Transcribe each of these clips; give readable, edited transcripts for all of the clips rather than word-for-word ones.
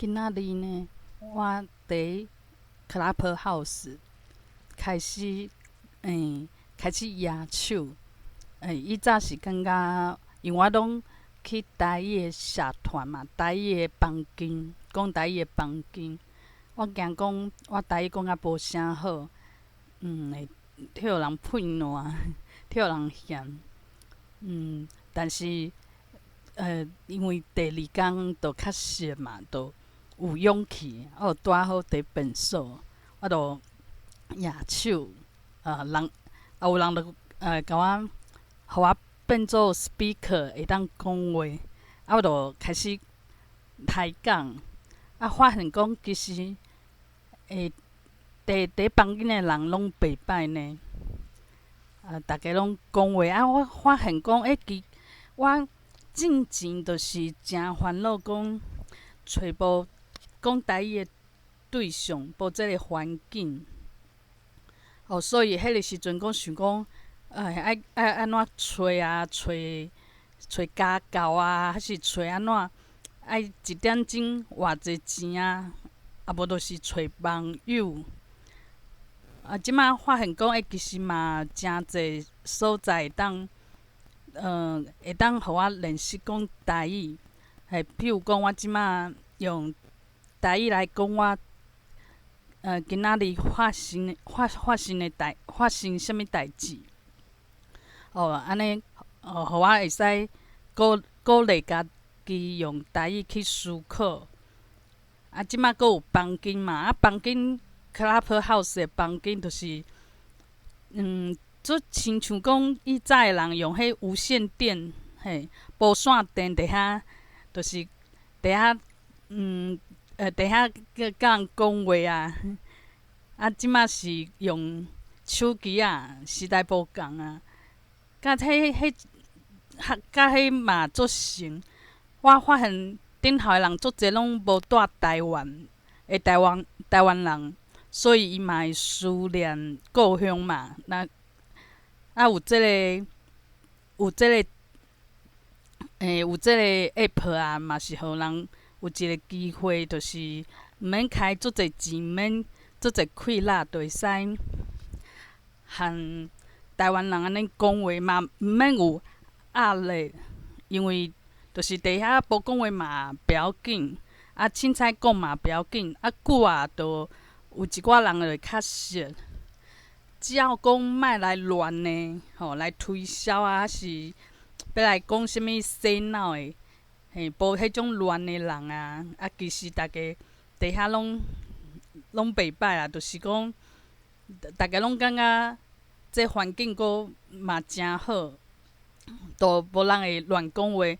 今仔日呢，我佇 Clubhouse 開始，開始舉手。以早是感覺，因為我攏去台語的社團嘛，台語的房間，講台語的房間。我驚講我台語講甲無啥好，會予人噴爛，予人嫌。但是，因為第二工就較熟嘛，就有勇氣，我就拄仔好佇便所，我就舉手，人啊有人就共我，予我變做 speaker 會當講話，啊，我就開始開講，啊，發現講其實，佇房間的人攏袂䆀呢，啊，逐家攏講話，啊，我發現講，欸，其我進前就是誠煩惱講揣無講台語的對象，無這个環境，哦，所以彼个時陣講想講，愛愛按怎揣啊，揣揣家教啊，還是揣按怎？愛一點鐘偌濟錢啊？啊無就是揣網友。啊，這馬發現講，欸，其實嘛誠濟所在會當予我練習講台語。嘿，譬如講，我這馬用台語來講我，今仔日發生啥物代誌？哦，按呢，哦，予我會使鼓勵家己用台語去思考。啊，這馬閣有房間嘛？啊，房間 Clubhouse 的房間就是，做親像講以早的人用彼無線電，嘿，無線電佇遐，就是佇遐，佇遐佮人講話啊。啊，這馬是用手機啊，時代無仝啊。佮彼彼，佮彼嘛足神。我發現頂頭的人足濟攏無蹛台灣的台灣人，所以伊嘛會思念故鄉嘛。那啊有這个有這个有這个 app 啊，嘛是予人有一个機會，就是毋免開足濟錢，毋免足濟氣力，就會使和台灣人按呢講話嘛，毋免有壓力，因為就是佇遐無講話嘛袂要緊，啊凊彩講嘛袂要緊，啊久啊就有一寡人就會較熟。只要講莫來亂的，吼來推銷啊，還是欲來講啥物洗腦的，嘿，無彼種亂的人啊，啊其實逐家佇遐攏袂䆀啦，就是講逐家攏感覺這環境閣嘛誠好，都無人會亂講話。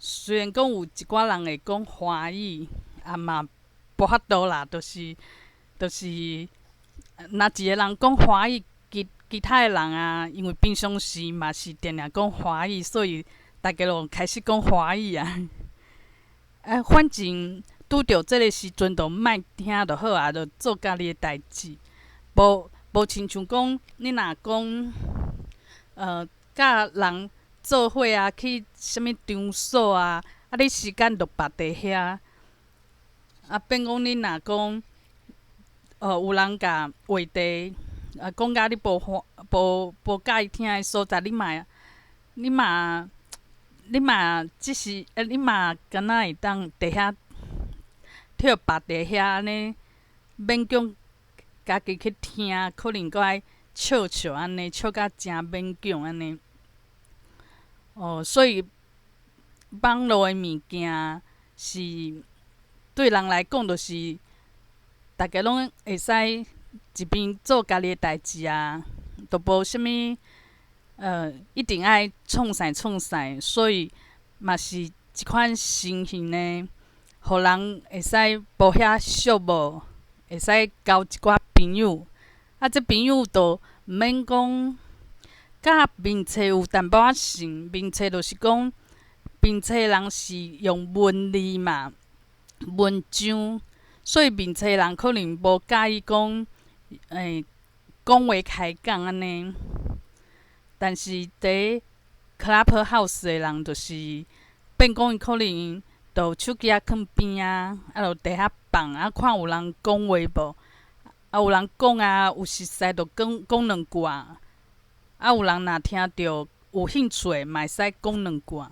雖然講有一寡人會講華語，啊嘛無法度啦，就是若一个人講華語，其他的人啊，因為平常時嘛是定定講華語，所以逐家就開始講華語啊。啊，反正拄著這个時陣，就莫聽就好啊，就做家己的代誌，無親像講你若講，佮人做伙啊，去啥物場所啊，啊，你時間就縛佇遐。啊，變講你若講，有人共話題，啊，講甲你無佮意聽的所在，你嘛只是，你嘛敢若會當佇遐，予縛佇遐按呢，勉強家己去聽，可能閣愛笑笑按呢，笑甲誠勉強按呢。哦，所以網路的物件是對人來講，就是逐家攏會使一邊做家己的代誌啊，都無啥物一定愛創啥創啥，所以嘛是一款新型的，予人會使無遐寂寞，會使交一寡朋友。啊，這朋友就毋免講，佮面冊有淡薄仔像，面冊就是講，面冊人是用文字嘛，文章，所以面冊人可能無佮意講，講話開講按呢。但是佇 Clubhouse 的人，就是變講伊可能就手機仔囥邊仔，啊，就佇遐放，啊，看有人講話無？啊，有人講啊，有熟似就講講兩句啊。啊，有人若聽著有興趣的，嘛會使講兩句啊。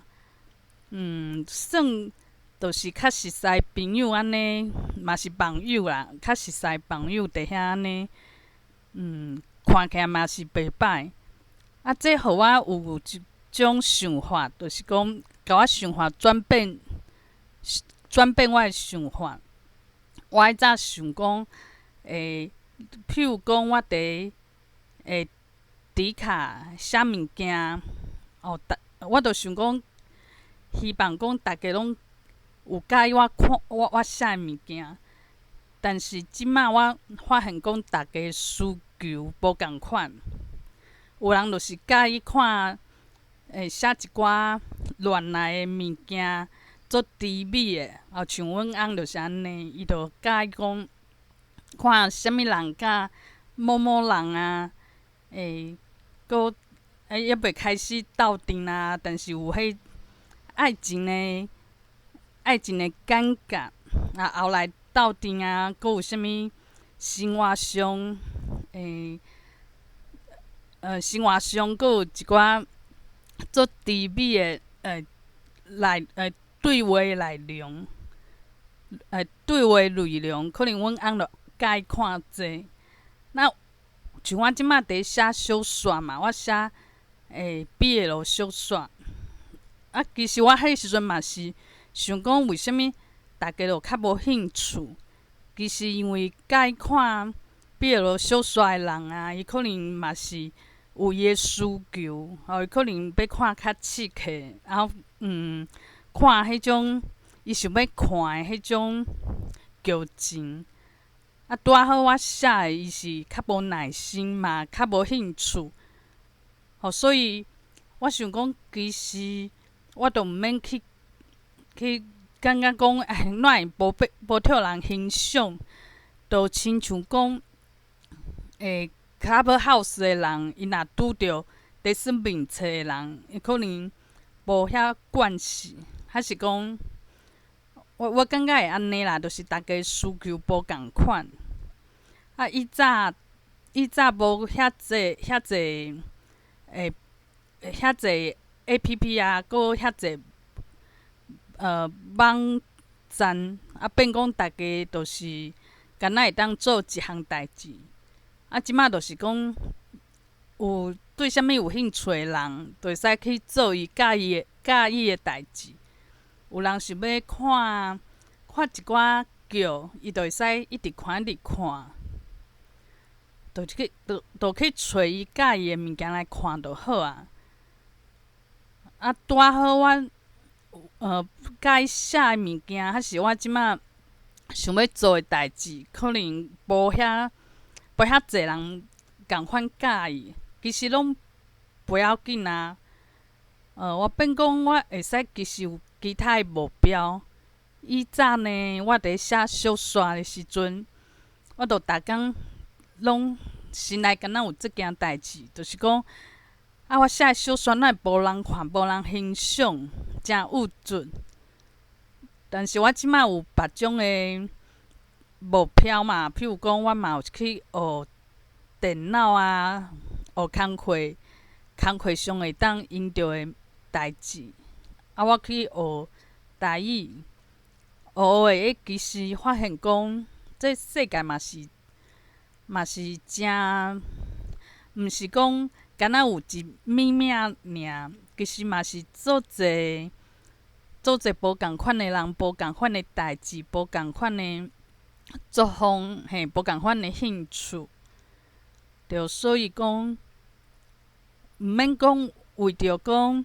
算就是較熟似朋友按呢，嘛是網友啦，較熟似網友佇遐按呢，看起來嘛是袂歹。啊，這予我有一種想法，就是講，共我想法轉變，轉變我的想法。我以早想講，譬如講我佇迪卡寫物件，哦，我就想講，希望講逐家攏有佮意我看我寫的物件。但是這馬我發現講，逐家需求無仝款，有人就是佮意看，寫一寡亂來的物件，足甜美的，哦，像阮翁就是按呢，伊就佮意講看啥物人佮某某人啊，閣猶未開始鬥陣啊，但是有彼愛情的感覺，啊，後來鬥陣啊，閣有啥物生活上，生活上閣有一寡足甜美的對話內容，對話內容，可能阮翁就佮意看這。那像我這馬佇寫小說嘛，我寫BL 小說。啊，其實我彼時陣嘛是想講，為啥物逐家就較無興趣？其實因為佮意看 BL 小說的人啊，伊可能嘛是有伊的需求，吼，伊可能欲看較刺激，然後看彼種伊想欲看的彼種劇情。啊，拄仔好我寫的，伊是較無耐心嘛，較無興趣。吼，所以我想講，其實我都毋免去感覺講，哎，哪會無欲無予人欣賞？就親像講，Clubhouse 的人，伊若拄著佇耍面冊的人，伊可能無遐慣勢，還是講，我感覺會按呢啦，就是逐家需求無仝款。啊，以早無遐濟遐濟遐濟 APP 啊，閣遐濟網站，啊，變講逐家就是敢若會當做一項代誌。啊，這馬就是講有對啥物有興趣的人，就會使去做伊佮意的代誌。有人想欲看看一寡劇，伊就會使一直看一直看，就去揣伊佮意的物件來看就好啊。啊，拄仔好我佮意寫的物件，還是我這馬想欲做的代誌，可能無遐濟人仝款佮意，其實攏不要緊啊。我變講我會使其實有其他的目標。以早呢，我佇寫小說的時陣，我就逐工攏心內敢若有這件代誌，就是講，啊，我寫的小說哪會無人看，無人欣賞，誠鬱卒。但是我這馬有別種的目標嘛，譬如講，我嘛有去學電腦啊，學工課，工課上會當用著的代誌。啊，我去學台語，學學的，其實發現講，這世界嘛是誠，毋是講敢若有一物物爾，其實嘛是足濟足濟無仝款的人，無仝款的代誌，無仝款的作風，嘿，無仝款的興趣。著所以講，毋免講為著講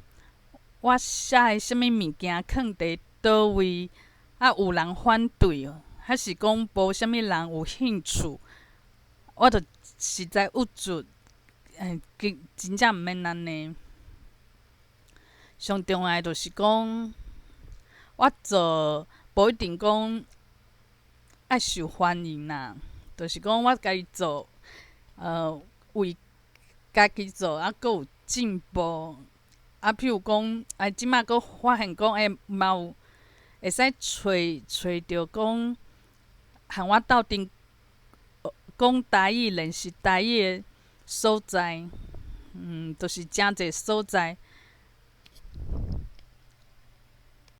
我寫的啥物物件囥佇佗位，啊有人反對，還是講無啥物人有興趣，我就實在鬱卒，真真正毋免按呢。上重要的就是講，我做無一定講愛受歡迎啦，就是講我家己做，為家己做，啊，閣有進步。啊，譬如講，啊，這馬閣發現講，嘛有會使揣揣著講，和我鬥陣講台語、練習台語的所在，就是誠濟所在。